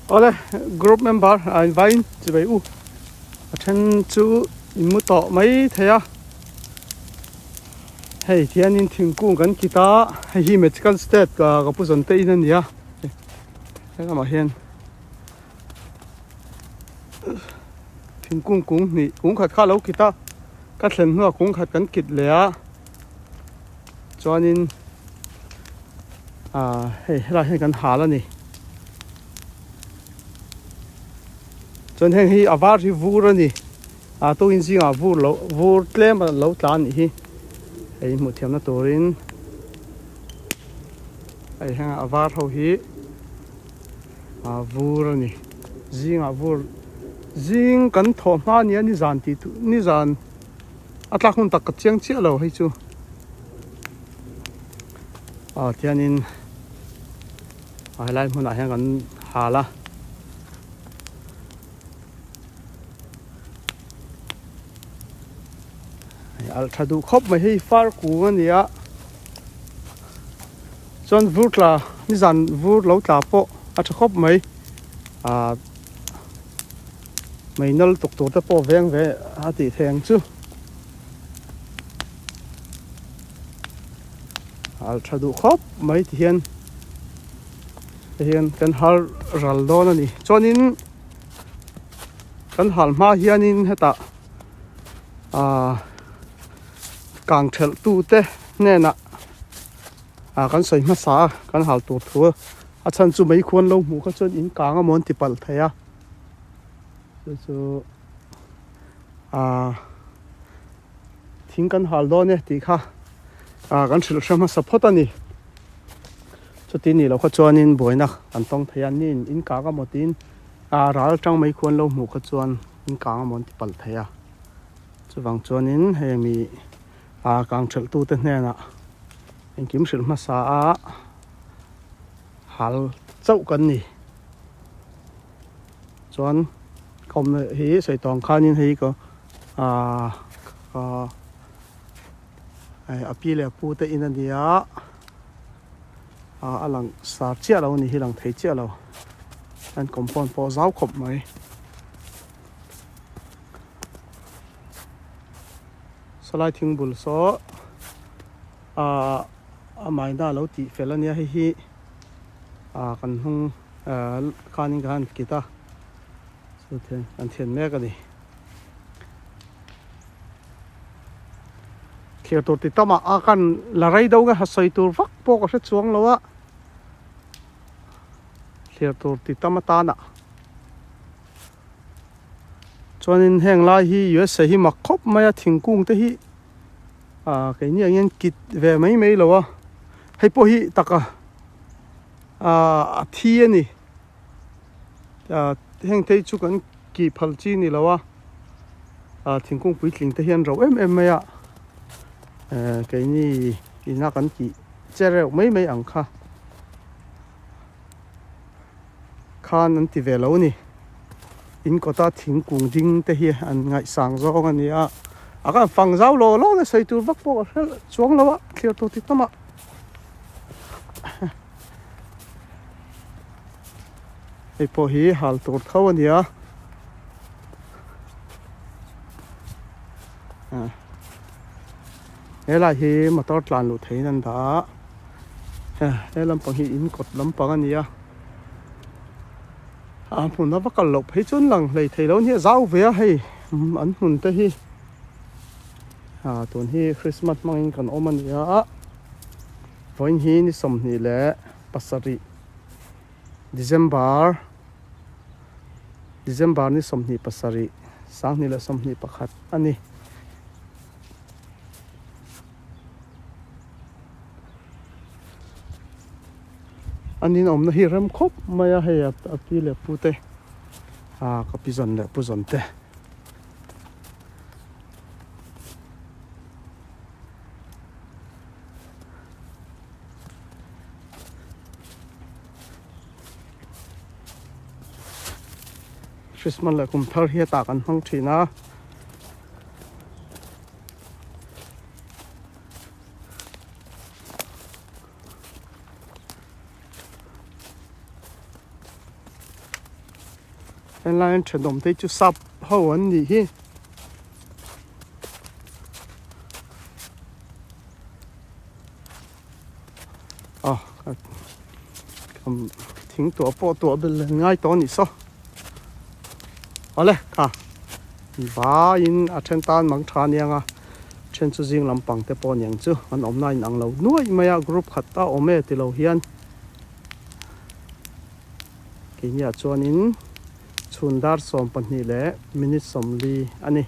Awle group member a invite chibai u a then chu in mu tawh mai thei a hei tihianin thingkung kan kit a hei hi Mexican state ka pu zawn te in a ni a helamah hian thingkung kung hnih kung khat kha a lo kit a ka thlen hnuah kung khat kan kit leh a chuanin ah hei helaiah hian kan hal a ni chuan heng hi a var hi vur a ni ah tukin zingah vur lo vur tlem a lo tla a nih hi hei hmuh thiamna turin hei heng a var ho hi ah vur a ni zingah vur zing kan thawh hma a nia nizan tih tur nizan. A tlak hun tak ka chiang chiah lo hei chu ah tianin ah helai hmunah hian kan hal a. Hei alh tha duh khawp mai hei far kung a ni a chuan vur tla nizan vur lo tla pawh a tha khawp mai ah. Mei nal tuk tur te pawh veng ve a tih theih ang chu. Al tha duh khawp mai ti hian ti hian kan hal ral dawn a ni. Chuanin kan hal hma hianin hetah ah kang thelh tu te hnenah ah kan sawi hmasa a kan hal tur thu a chhan chu mei khuan lo hmuh kha chuan in kang amaw an ti palh thei a. Chu chu ah thing kan hal dawn e tih kha ah kan hrilh hre hmasa phawt a ni. Chuti nih loh kha chuanin buaina kan tawng thei a, ni in kang amaw tiin ah ral atang mai khuan lo hmuh kha chuan in kang amaw an ti palh thei a. Chuvang chuanin heng mi ah kang thelh tute hnenah engkim hrilh hmasa a hal chauh kan ni. Chuan ka awmna hi sawi tawh ang khanin hei ka ahh ka a pi leh a pu te in a ni a ah a lang sar chiah lo a ni hi lang thei chiah lo an compound pawh a zau khawp mai. Sawlai thingbul saw ahh a maina a lo tih fel a nia hei hi ah kan hnung. Khanin ka han kit a chu thil kan thian mek a ni. Thlir tur ti tam ah a kan la rei deuh nge ha sawi tur vak pawh ka hre chuang lo a thlir tur ti tam atan ah chuanin heng lai hi USA hi mak khawp mai a thingkung te hi ah keini ang hian kit ve mai mai lo a hei pawh hi taka. Ahh a thi a ni ahh heng te hi chu kan kih phal chi ni lo a ahh thingkung puitling te hian ro em em mai a ehh keini ina kan tih che reuh mai mai ang kha khan an ti ve lo a ni in kawta thingkung ding te hi an ngaihsang zawng a ni a a kan fang zau law law na sawi tur vak pawh a hrelh chuang lo a thlir tur ti tam a. Hei pawh hi hal tur tho a ni a helai hi motor tlan luh theihin an dah a he lampang hi in kawt lampang a ni a a hmun a va kal loh phei chuan lang hlei thei lo a ni a zau ve a hei an hmun te hi. Ah tun hi Christmas hmangin kan awm a ni a, vawiin hi ni 27 December December ni 27 2021 a ni. An inawmna hi rem khawp mai a hei a pi leh pu te ah ka pi zawn leh pu zawn te. Christmas leh kum thar hi hetah kan hmang thin a. Helai an thenawm te hi chu sap ho an nih hi. A thing tuah pawh tuah bel len ngai tawh a nih saw. Awle kha vaiin a then tan mang tha aniang a then chu zing lampang te pawh aniang chu an awmna a inang lo nuaih mai a group khat a awm e tilo hian keiniah chuanin chhun dar 12 leh minute 40 a ni.